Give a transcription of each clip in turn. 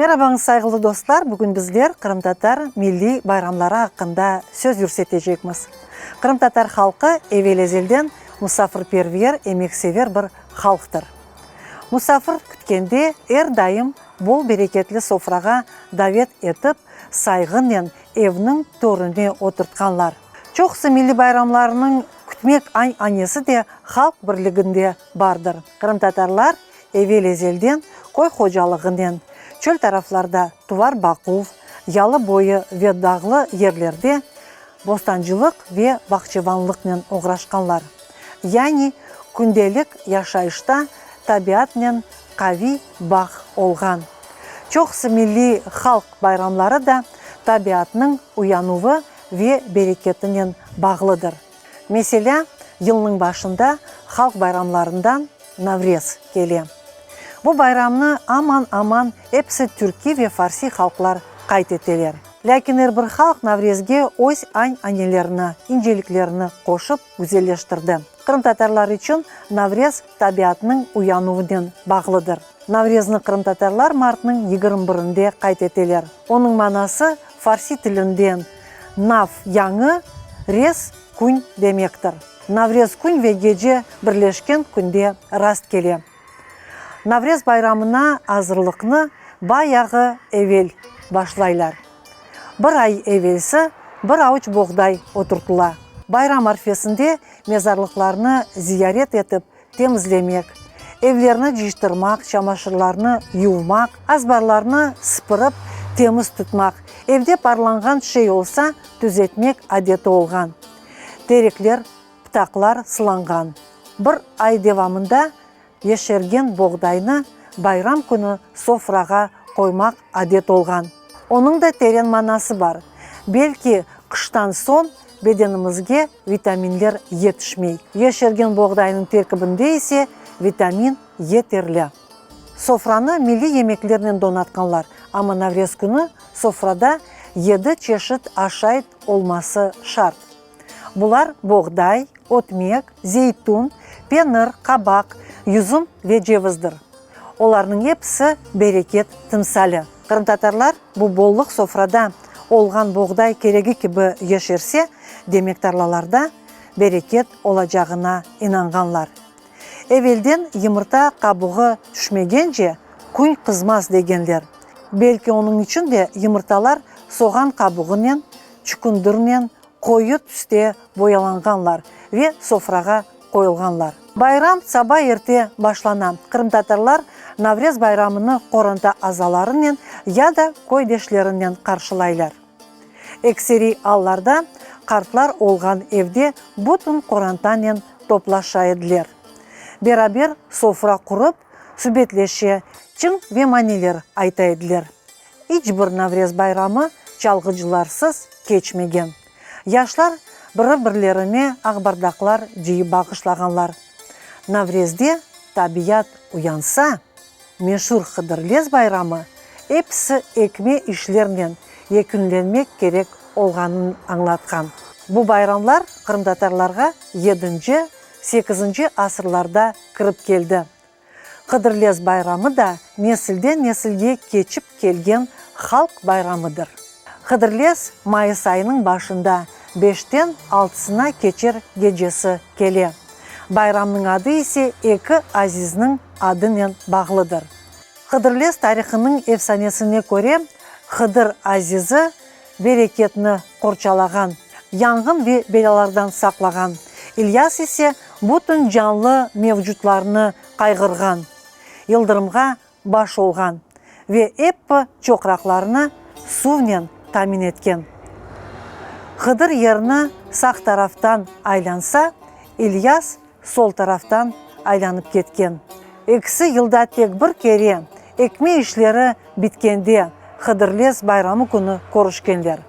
Merabañız, sayğılı dostlar! Bugün bizler qırımtatar milliy bayramları aqqında söz yürsetecekmiz. Qırımtatar halqı evel-ezelden musafirperver, emeksever bir halqtır. Musafir kütkende er daim bol bereketli sofrağa davet etip, sayğınen evniñ törüne oturtqanlar. Çoqusı milliy bayramlarınıñ kütmek añ-anesi de halq birliginde bardır. Qırımtatarlar evel-ezelden köy hocalığınen, çöl taraflarda tuvar baquv, yalı boyu ve dağlı yerlerde bostancılıq ve bağçevanlıqnen oğraşqanlar. Yani kündelik yaşayışta tabiatnen qaviy bağ olğan. Çoqusı milliy halq bayramları da tabiatnıñ uyanuvı ve bereketinen bağlıdır. Meselâ, yılnıñ başında halq bayramlarından Navrez kele. Bu bayramnı aman-aman episi türkiy ve farsiy halqlar qayd eteler. Lâkin er bir halq Navrezge öz añ-anelerini, inceliklerini qoşıp güzelleştirdi. Qırımtatarlar içün Navrez tabiatnıñ uyanuvınen bağlıdır. Navrezni qırımtatarlar martnıñ 21-inde qayd eteler. Onıñ manası farsiy tilinden nav, yañı, rez, kün demektir. Navrez kün ve gece birleşken künde rast kele. Navrez bayramına azırlıqnı bayağı evel başlaylar. Bir ay evelsi bir avuç boğday oturtıla. Bayram arfesinde mezarlıqlarnı ziyaret etip temizlemek, evlerni cıyıştırmaq, çamaşırlarnı yuvmaq, azbarlarnı sıpırıp temiz tutmaq, evde parlanğan şey olsa tüzetmek adeti olğan. Terekler, pıtaqlar sılanğan. Bir ay devamında yeşergen boğdaynı bayram künü sofrağa qoymaq adet olğan. Onıñ da teren manası bar. Belki qıştan soñ bedenimizge vitaminler yetişmey. Yeşergen boğdaynıñ terkibinde ise vitamin yeterli. Sofranı milliy yemeklernen donatqanlar, amma Navrez künü sofrada yedi çeşit aşayt olması şart. Bular, boğday, ötmek, zeytün, penir, qabaq, yüzüm ve cevizdir. Olarnıñ episi bereket timsali. Qırımtatarlar bu bollıq sofrada olğan boğday keregi kibi yeşerse, demek tarlalarda bereket olacağına inanğanlar. Evelden yımırta qabuğı tüşmegence kün qızmaz degenler. Belki onıñ içün de yımırtalar soğan qabuğınen, çükündürnen, qoyu tüste boyalanğanlar ve sofrağa qoyulğanlar. Bayram saba erte başlana. Qırımtatarlar Navrez bayramını qoranta azalarınen ya da köydeşlerinen qarşılaylar. Ekseriy allarda qartlar olğan evde bütün qorantanen toplaşa ediler. Beraber sofra qurıp, subetleşe, çıñ ve maneler ayta ediler. İç bir Navrez bayramı çalğıcılarsız keçmegen. Yaşlar biri-birlerine aqbardaqlar cıyıp bağışlağanlar. Navrezde tabiat uyansa, meşur Hıdırlez bayramı episi ekme işlernen yekünlenmek kerek olğanın añlatqan. Bu bayramlar qırımtatarlarğa yedinci, sekizinci asırlarda kirip keldi. Hıdırlez bayramı da nesilden nesilge keçip kelgen halq bayramıdır. Hıdırlez mayıs ayınıñ başında, beşten altısına keçer gecesi kele. Bayramnıñ adı ise eki azizniñ adınen bağlıdır. Hıdırlez tarihınıñ efsanesine köre, Hıdır azizi bereketni qorçalağan, yanğın ve belâlardan saqlağan, İlyas ise bütün canlı mevcutlarnı qayğırğan, yıldırımğa baş olğan ve eppi çoqraqlarnı suvnen tamin etken. Hıdır yerni sağ taraftan aylansa, İlyas sol taraftan aylanıp ketken. Ekisi yılda tek bir kere, ekme işleri bitkende, Hıdırlez bayramı künü körüşkenler.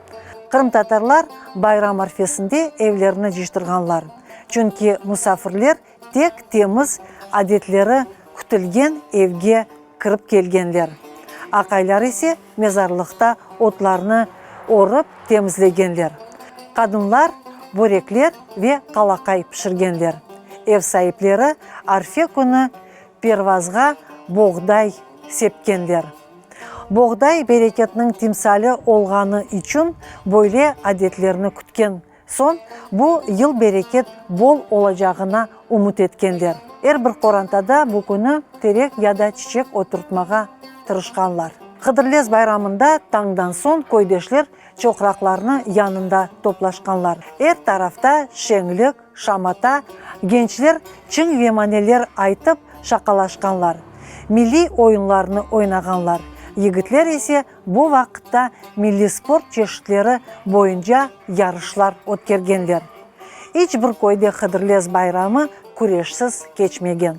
Qırımtatarlar bayram arfesinde evlerini cıyıştırğanlar, çünki musafirler tek temiz adetleri kütülgen evge kirip kelgenler. Aqaylar ise mezarlıqta otlarnı orıp temizlegenler. Qadınlar börekler ve qalaqay pişirgenler. Ev saipleri arfe künü pervazğa boğday sepkenler. Boğday bereketniñ timsali olğanı içün böyle adetlerni kütken soñ, bu yıl bereket bol olacağına ümüt etkenler. Er bir qorantada bu künü terek ya da çiçek oturtmağa tırışqanlar. Hıdırlez bayramında tañdan soñ köydeşler çoqraqlarnı yanında toplaşqanlar. Er tarafta şeñlik, şamata, gençler çıñ ve maneler aytıp şaqalaşqanlar, milliy oyunlarnı oynağanlar, yigitler ise bu vaqıtta milliy sport çeşitleri boyunca yarışlar ötkergenler. İç bir köyde Hıdırlez bayramı küreşsiz keçmegen.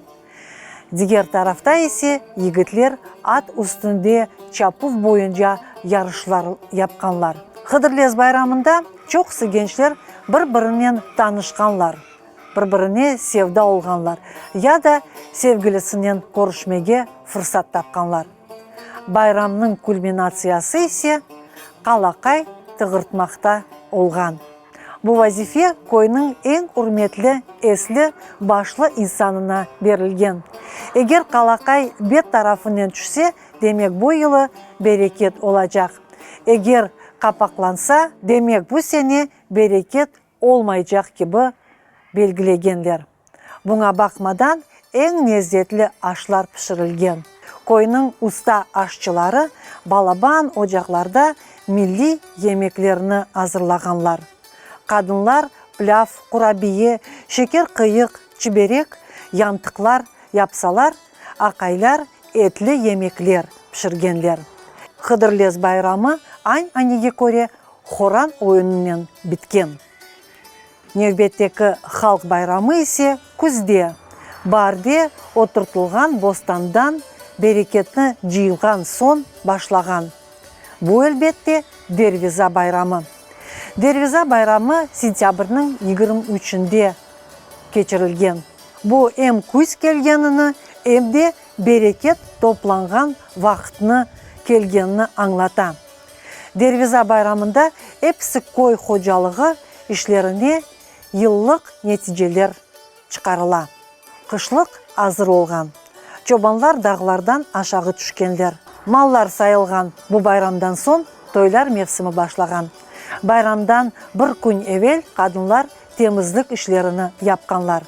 Diger tarafta ise yigitler at üstünde çapuv boyunca yarışlar yapqanlar. Hıdırlez bayramında çoqusı gençler bir-birinen tanışqanlar, bir-birine sevda olğanlar ya da sevgilisinen körüşmege fırsat tapqanlar. Bayramnıñ kulminatsiyası ise qalaqay tığırtmaqta olğan. Bu vazife köyniñ eñ ürmetli, esli, başlı insanına berilgen. Eger qalaqay bet tarafınen tüşse, demek bu yılı bereket olacaq. Eger qapaqlansa, demek bu sene bereket olmaycaq kibi belgilegenler. Buña baqmadan, eñ lezzetli aşlar pişirilgen. Köyniñ usta aşçıları balaban ocaqlarda milliy yemeklerni azırlağanlar. Qadınlar plâv, qurabiye, şeker qıyıq, çiberek, yantıqlar yapsalar, aqaylar etli yemekler pişirgenler. Hıdırlez bayramı añ-anege köre horan oyunınen bitken. Nevbetteki halq bayramı ise küzde, baarde oturtılğan bostandan bereketni cıyılğan soñ başlağan. Bu, elbette, Derviza bayramı. Derviza bayramı sentâbrniñ 23-ünde keçirilgen. Bu em küz kelgenini, em de bereket toplanğan vaqıtnı kelgenini añlata. Derviza bayramında episi köy hocalığı işlerine yıllıq neticeler çıqarıla. Qışlıq azır olğan. Çobanlar dağlardan aşağı tüşkenler. Mallar sayılğan bu bayramdan soñ toylar mevsimi başlağan. Bayramdan bir kün evel qadınlar temizlik işlerini yapqanlar.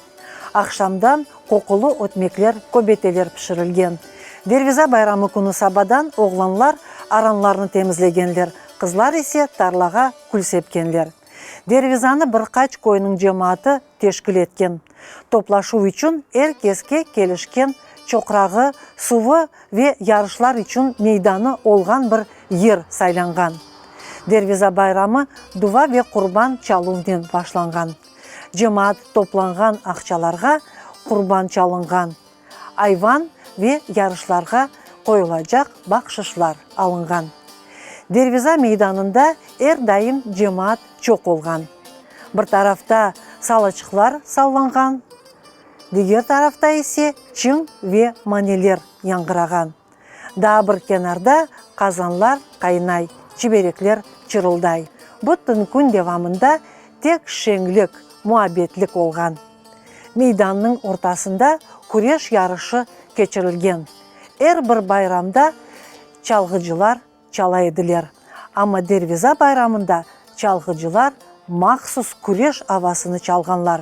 Aqşamdan qoqulı ötmekler, köbeteler pişirilgen. Derviza bayramı künü sabadan oğlanlar aranlarnı temizlegenler, qızlar ise tarlağa kül sepkenler. Dervizanı bir qaç köyniñ cemaatı teşkil etken. Toplaşuv içün er keske kelişken çoqrağı, suvı ve yarışlar içün meydanı olğan bir yer saylanğan. Derviza bayramı duva ve qurban çaluvnen başlanğan. Cemaat toplanğan aqçalarğa qurban çalınğan ayvan ve yarışlarğa qoyulacaq bahşışlar alınğan. Derviza meydanında er daim cemaat çoq olğan. Bir tarafta salaçıqlar sallanğan, diger tarafta ise çıñ ve maneler yañğırağan. Daa bir kenarda qazanlar qaynay, çiberekler çırılday. Bütün kün devamında tek şeñlik, muabbetlik olğan. Meydannıñ ortasında küreş yarışı keçirilgen. Er bir bayramda çalğıcılar çala ediler. Amma Derviza bayramında çalğıcılar mahsus küreş avasını çalğanlar.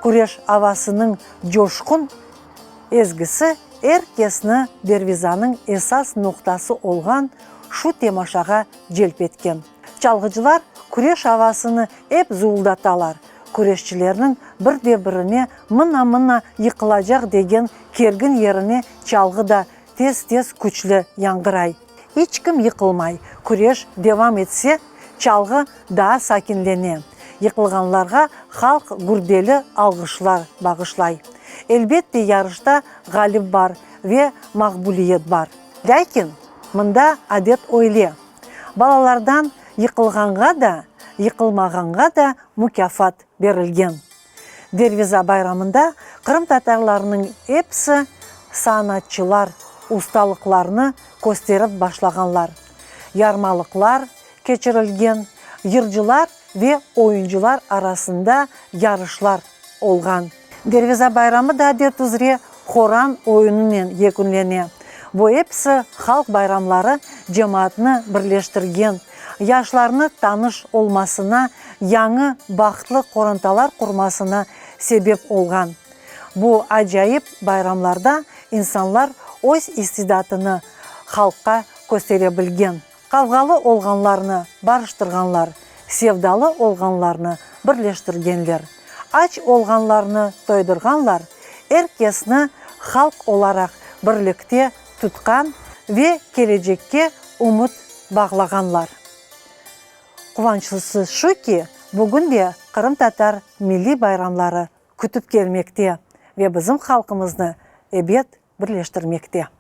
Küreş avasınıñ coşqun ezgisi er kesni Dervizanıñ esas noqtası olğan şu temaşağa celp etken. Çalğıcılar küreş avasını ep zuvuldatalar, küreşçilerniñ bir de birine mına-mına yıqılacaq degen kergin yerine çalğı da tez-tez küçlü yañğıray. İç kim yıqılmay, küreş devam etse, çalğı daa sakinlene. Yıqılğanlarğa halq gürdeli alğışlar bağışlay. Elbette, yarışta ğalip bar ve maqbuliyet bar. Lâkin mında adet öyle, balalardan yıqılğanğa da, yıqılmağanğa da mukâfat berilgen. Derviza bayramında qırımtatarlarnıñ episi sanatçılar ustalıqlarını kösterip başlağanlar. Yarmalıqlar keçirilgen, yırcılar ve oyuncılar arasında yarışlar olğan. Derviza bayramı da adet üzre horan oyunınen yekünlene. Bu episi halq bayramları cemaatnı birleştirgen, yaşlarnı tanış olmasına, yañı bahtlı qorantalar qurmasına sebep olğan. Bu acayip bayramlarda insanlar öz istidatını halqqa köstere bilgen. Qavğalı olğanlarnı barıştırğanlar, sevdalı olğanlarnı birleştirgenler, aç olğanlarnı toydurğanlar, er kesni halq olaraq birlikte tutqan ve kelecekke ümüt bağlağanlar. Quvançlısı şu ki, bugün de qırımtatar milliy bayramları kütip kelmekte ve bizim halqımıznı ebet birleştirmekte.